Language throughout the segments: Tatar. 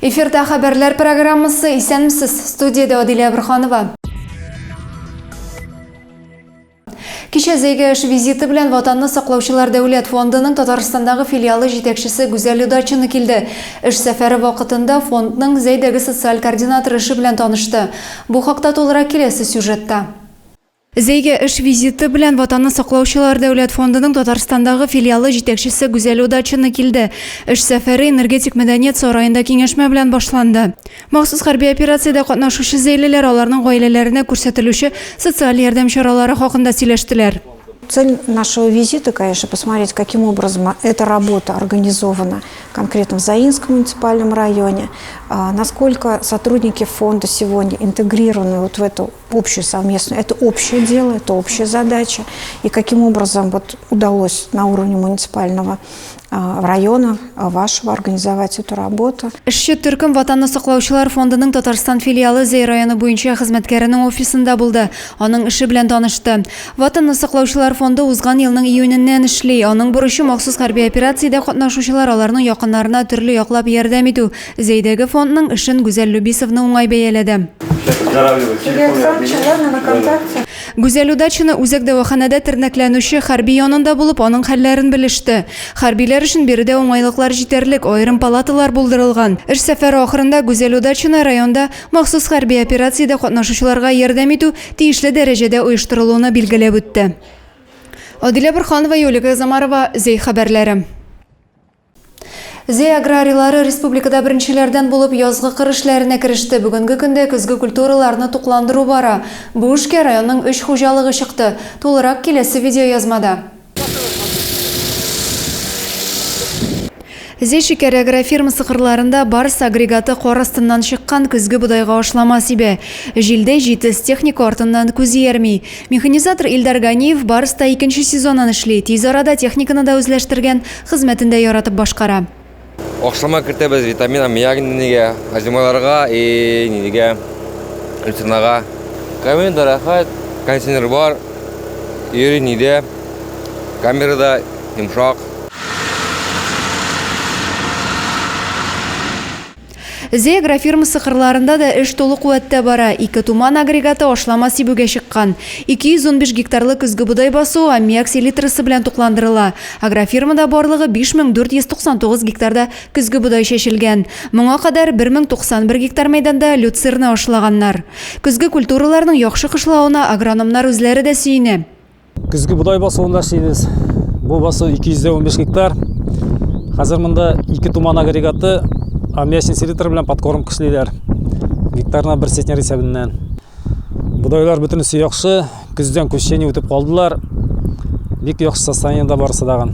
Эфирда хәбәрләр программасы. Исәнмесез. Студиядә Адилә Борханова. Кичә Зәйгә эш визиты белән Ватанны саклаучылар дәүләт фондының Татарстандагы филиалы җитәкчесе Гүзәл Удачина килде. Эш сәфәре вакытында фондның Зәйдәге социаль координаторы эше белән танышты. Бу хакта тулырак киләсе сюжетта. Зәйгә эш визиты белән Ватанны саклаучылар дәүләт фондының Татарстандагы филиалы җитәкчесе Гүзәл Удачина килде. Эш сәфәре Энергетик мәдәният сараенда киңәшмә белән башланды. Махсус хәрби операциядә катнашучы зәйлеләр аларның гаиләләренә күрсәтелүче социаль ярдәм чаралары хакында сөйләштеләр. Цель нашего визита, конечно, посмотреть, каким образом эта работа организована конкретно в Заинском муниципальном районе, насколько сотрудники фонда сегодня интегрированы вот в эту общую совместную, это общее дело, это общая задача, и каким образом вот удалось на уровне муниципального района вашего организовать эту работу. Эшче төркем Ватанны саклаучылар фондының Татарстан филиалы Зәй районы буенча хезмәткәренең офисында булды, аның эше белән танышты. Ватанны саклаучылар фонды узган елның июненнән эшли. Аның бурычы махсус хәрби операциядә катнашучылар, аларның якыннарына төрле яклап ярдәм итү. Зәйдәге фондның эшен Гүзәл Любисовна уңай бәяләде. Гүзәл Удачина үзәк дәваханәдә тернәкләнүче хәрби янында булып, аның хәлләрен белеште. Хәрбиләр өчен биредә уңайлыклар җитәрлек, аерым палаталар булдырылган. Эш сәфәре ахырында Гүзәл Удачина районда махсус хәрби операциядә катнашучыларга ярдәм итү тиешле дәрәҗәдә оештырылуны билгеләп үтте. Адилә Борханова, Юлия Замарова, Зәй хәбәрләре. Зәй аграрийлары республикада беренчеләрдән булып язгы кыр эшләренә кереште. Бүгенге көндә көзге культураларны тукландыру бара. Бу эшкә районның өч хуҗалыгы чыкты. Тулырак киләсе видеоязмада. Зәй шикәре агрофирмасы кырларында Барс агрегаты кар астыннан чыккан көзге бодайга ашлама сибә. Җилдәй җитез техника артыннан күз иярми. Механизатор Илдар Ганиев Барста икенче сезонын эшли, тиз арада техниканы да үзләштергән, хезмәтен дә яратып башкара. Ашлама кертәбез, витамин, аммиак нигә, озималарга и нигә, люцернага. Камерада рәхәт, кондиционер бар, йөри нидә, камерада йомшак. Зәй агрофирмасы кырларында да эш тулы куәттә бара. Ике Туман агрегаты ашлама сибүгә чыккан. 215 гектарлы көзге бодай басуы аммиак селитрасы белән тукландырыла. Агрофирмада барлыгы 5499 гектарда көзге бодай чәчелгән. Моңа кадәр 1091 гектар мәйданда люцерна ашлаганнар. Көзге культураларның яхшы кышлавына агрономнар үзләре дә сөенә. Көзге бодай басуында эшлибез. Бу басу 215 гектар. Хәзер монда ике туман агрегаты аммиачный селитра белән подкормка эшлиләр. Гектарына бер центнер исәбеннән. Бодайлар бөтенесе яхшы, көздән күчени үтеп калдылар. Бик яхшы состояниедә барысы дагын.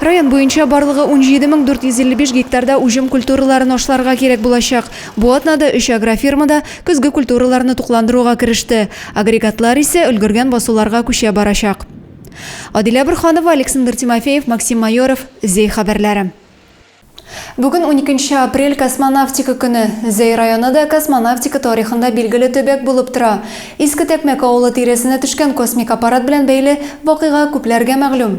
Район буенча барлыгы 17455 гектарда уҗым культураларын ашларга кирәк булачак. Бу атнада өч агрофирма да көзге культураларны тукландыруга кереште. Агрегатлар исә өлгергән басуларга күчә барачак. Адилә Борһанова, Александр Тимофеев, Максим Майоров, Зәй хәбәрләре. Бүген 12 апрель космонавтика көне. Зәй районы да космонавтика тарихында билгеле төбәк булып тора. Иске Тәкмәк авылы тирәсенә төшкән космик аппарат белән бәйле вакыйга күпләргә мәгълүм.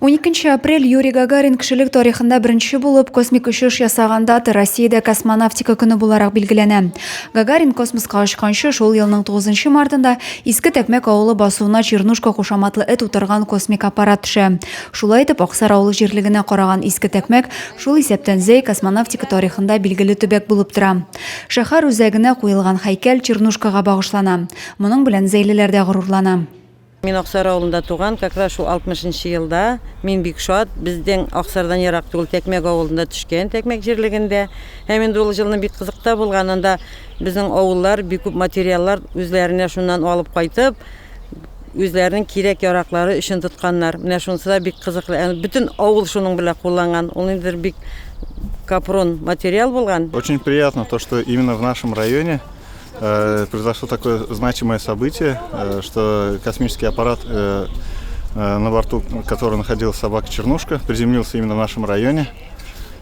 12 апрель Юрий Гагарин кешелек тарихында беренче булып космик очыш ясаган дата Россиядә космонавтика көне буларак билгеләнә. Гагарин космоска очканчы шул елның 9 мартында Иске Тәкмәк авылы басуына Чернушка кушаматлы эт утырган космик аппарат төшә. Шулай итеп, Аксар авылы җирлегенә караган Иске Тәкмәк, шул исәптән Зәй космонавтика тарихында билгеле төбәк булып тора. Шәһәр үзәгенә куелган һәйкәл Чернушкага багышлана. Моның белән зәйлеләр дә горурлана. Мин Аксар авылында туган, как раз шул 60 нчы елда. Мин бик шат, безнең Аксардан ерак түгел Тәкмәк авылында төшкән, Тәкмәк җирлегендә. Һәм инде ул җылны бик кызык та булган, анда безнең авыллар бик күп материаллар үзләренә шуннан алып кайтып, үзләренең кирәк-яраклары өчен тотканнар. Менә шунысы да бик кызыклы. Ә бөтен авыл шуның белән кулланган. Ул ниндидер бик капрон материал булган. Очень приятно то, что именно в нашем районе Э, произошло такое значимое событие, э, что космический аппарат, э, на борту которого находилась собака Чернушка, приземлился именно в нашем районе.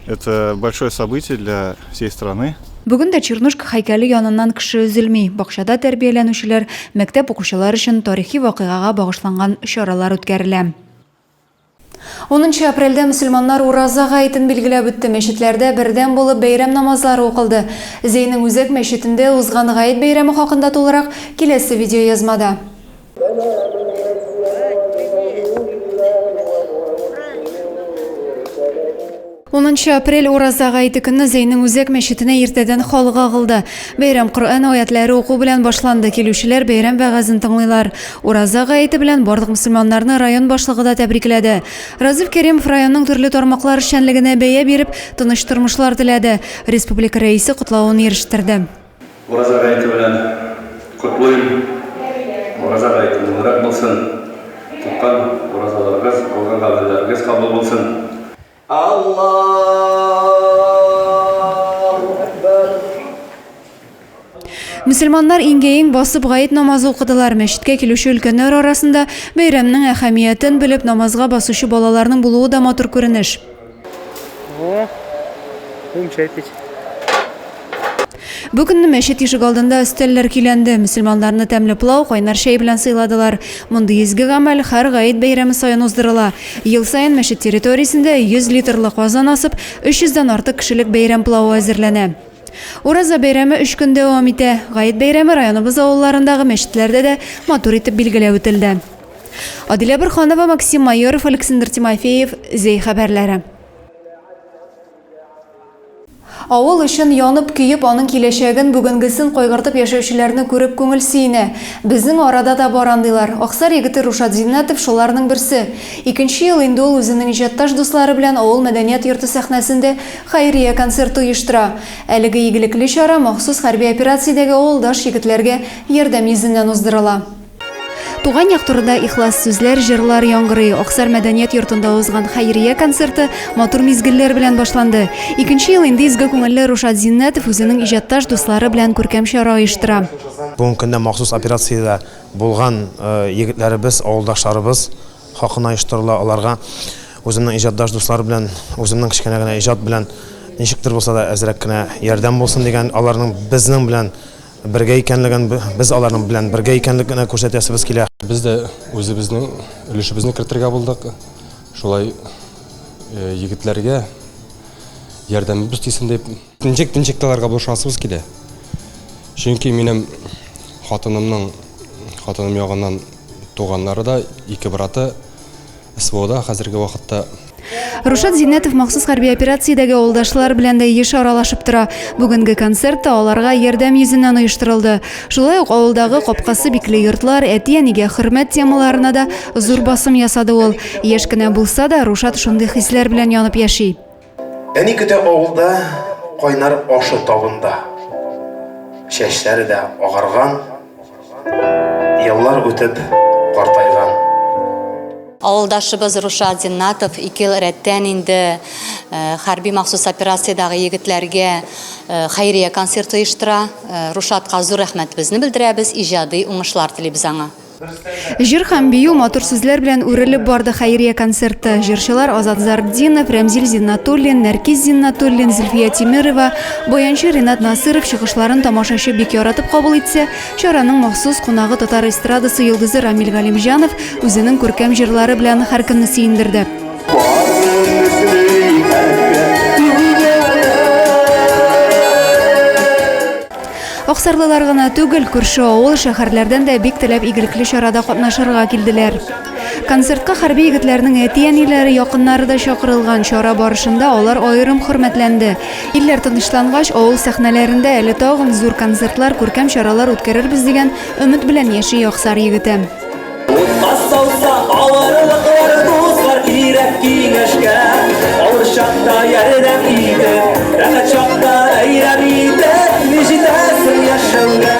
Это большое событие для всей страны. Бүген дә Чернушка һәйкәле яныннан кеше өзелми. Бакчада тәрбияләнүчеләр, мәктәп укучылар өчен тарихи вакыйгага багышланган чаралар үткәрелә. Унынчы апрельдә мөселманнар Ураза гаетен билгеләп үтте. Мәчетләрдә бердәм булып бәйрәм намазлары укылды. Зәйнең үзәк мәчетендә узган гает бәйрәме хакында тулырак киләсе видеоязмада. Унынчы апрель Ураза гаете көнне Зәйнең үзәк мәчетенә иртәдән халык агылды. Бәйрәм Коръән аятләре уку белән башланды. Килүчеләр бәйрәм вәгазен тыңлыйлар. Ураза гаете белән барлык мөселманнарны район башлыгы да тәбрикләде. Разиф Кәримов районның төрле тармаклар эшчәнлегенә бәя биреп, тыныч тормышлар теләде. Республика Рәисе котлавын ирештерде. Ураза гаете белән котлыйм. Ураза гаете мөбарәк булсын. Тоткан уразаларыгыз, кылган гамәлләрегез кабул булсын. Аллаһу әкбәр. Мөселманнар иңгә-иң басып гает намазы укыдылар. Мәчеткә килүче өлкәннәр арасында бәйрәмнең әһәмиятен белеп намазга басучы балаларның булуы да матур күренеш. О, будем чай пить. Бу көнне мәчет ишегалдында өстәлләр көйләнде. Мөселманнарны тәмле пылау, кайнар чәй белән сыйладылар. Мондый изге гамәл һәр гает бәйрәме саен уздырыла. Ел саен мәчет территориясендә 100 литрлы казан асып, 300 дән артык кешелек бәйрәм пылавы әзерләнә. Ураза бәйрәме өч көн дәвам итә. Гает бәйрәме районыбыз авылларындагы мәчетләрдә дә матур итеп билгеләп үтелде. Адилә Борһанова, Максим Майоров, Александр Тимофеев, Зәй хәбәрләре. Авыл өчен янып-көеп, аның киләчәген, бүгенгесен кайгыртып яшәүчеләрне күреп күңел сөенә. Безнең арада да бар андыйлар. Аксар егете Рушат Зиннәтов шуларның берсе. Икенче ел инде ул үзенең иҗатташ дуслары белән авыл мәдәният йорты сәхнәсендә хәйрия концерты оештыра. Әлеге игелекле чара махсус хәрби операциядәге авылдаш егетләргә ярдәм йөзеннән уздырыла. Туган як турында ихлас сүзләр, җырлар яңгырый. Аксар мәдәният йортында узган хәйрия концерты матур мизгелләр белән башланды. Икенче ел инде изге күңелле Рушат Зиннәтов үзенең иҗатташ дуслары белән күркәм чара оештыра. Бүгенге көндә махсус операциядә булган егетләребез, авылдашларыбыз хакына оештырыла. Аларга үземнең иҗатташ дуслар белән, үземнең кечкенә генә иҗат белән ничектер булса да әзрәк кенә ярдәм булсын дигән, аларның безнең белән Бергә икәнлеген, без аларның белән бергә икәнлекне күрсәтәсебез килә. Без дә үзебезнең өлешебезне кертергә булдык. Шулай егетләргә ярдәмебез тисен дип. Ничек ничек тә аларга булышасыбыз килә. Чөнки минем хатынымның хатыным ягыннан туганнары да, ике браты СВОда хәзерге вакытта. Рушат Зиннәтов махсус хәрби операциядәге авылдашлар белән дә еш аралашып тора. Бүгенге концерт та аларга ярдәм йөзеннән оештырылды. Шулай ук авылдагы капкасы бикле йортлар, әти-әнигә хөрмәт темаларына да зур басым ясады ул. Яшь кенә булса да, Рушат шундый хисләр белән янып яши. Әни көтә авылда, кайнар ашы табында. Чәчләре дә агарган, Еллар үтеп, картайган. Авылдашыбыз Рушат Зиннатов ике ел рәттән инде хәрби махсус операциядәге егетләргә хәйрия концерты оештыра. Рушатка зур рәхмәтебезне белдерәбез, иҗади уңышлар телибез аңа. Җыр һәм бию матур сүзләр белән үрелеп барды хәйрия концерты. Җырчылар Азат Зартдинов, Рәмзил Зиннатуллин, Нәркиз Зиннатуллин, Зөлфия Тимерова, баянчы Ринат Насыров чыгышларын тамашачы бик яратып кабул итсә, Чараның махсус кунагы татар эстрадасы йолдызы Рамил Галимҗанов үзенең күркәм җырлары белән һәркемне сөендерде. Аксарлылар гына түгел, күрше авыл, шәһәрләрдән дә бик теләп игелекле чарада катнашырга килделәр. Концертка хәрби егетләрнең әти-әниләре, якыннары да чакырылган. Чара барышында алар аерым хөрмәтләнде. Илләр тынычлангач, авыл сәхнәләрендә әле тагын зур концертлар, күркәм чаралар үткәрербез дигән өмет белән яши Аксар егете. Утка салса авырлыклар, дуслар кирәк киңәшкә. Авыр чакта ярдәм итеп, рәхәт чакта бәйрәм итеп, ни җитәсең яшәүгә.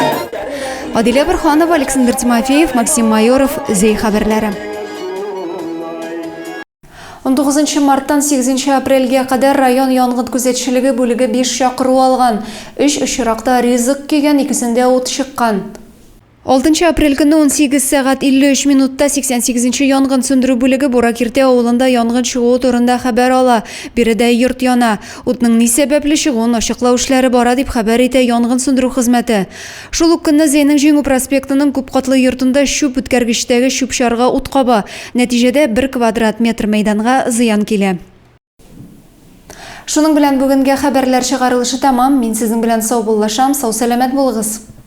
Адилә Борһанова, Александр Тимофеев, Максим Майоров, Зәй хәбәрләре. 19 марттан 8 апрельгә кадәр район янгын күзәтчелеге бүлеге 5 чакыру алган. Өч очракта ризык көйгән, икесендә ут чыккан. Алтынчы апрель көнне 18 сәгать 53 минутта 88 нче янгын сүндерү бүлеге Буракирте авылында янгын чыгуы турында хәбәр ала. Биредә йорт яна. Утның ни сәбәпле чыгуын ачыклау эшләре бара, дип хәбәр итә янгын сүндерү хезмәте. Шул ук көнне Зәйнең Җиңү проспектының күпкатлы йортында чүп үткәргечтәге чүп-чарга ут каба. Нәтиҗәдә, бер квадрат метр мәйданга зыян килә. Шуның белән бүгенгә хәбәрләр чыгарылышы тәмам. Мин сезнең белән саубуллашам. Сау-сәламәт булыгыз!